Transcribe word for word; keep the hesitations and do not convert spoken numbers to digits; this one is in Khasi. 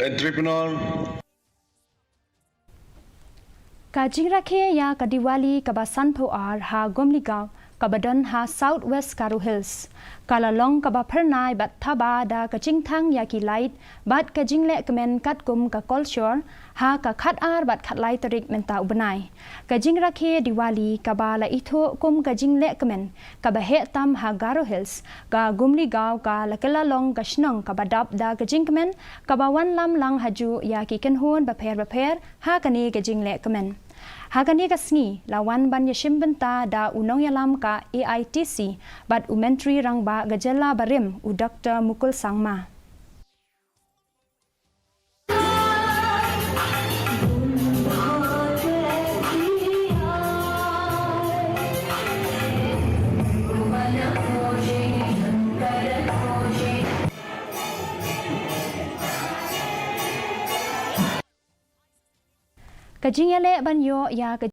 entrepreneur. Ka jingrakhe ïa ka Diwali kaba sanphew ar ha Gumligaon kaba don ha South West Garo Hills ka la long kaba phyrnai bad thaba da ka jingthang ïa ki light bad ka jingleh kmen katkum ka kolshor ha ka khat ar bad khat lai tarik mynta u bnai. Ka jingrakhe Diwali kaba la ithuh kum ka jingleh kmen kaba heh tam ha Garo Hills, ka Gumligaon ka la kylla long ka shnong kaba dap da ka jingkmen kaba wanlam lang hajuh ïa ki kynhun bapher bapher ha kane ka jingleh kmen. Ha kane ka sngi la wan ban ïashim bynta da u nongïalam ka A I T C bad u Myntri Rangbah ka jylla barim u Doktor Mukul Sangma. Ka jingïaleh ban ïoh ïa ka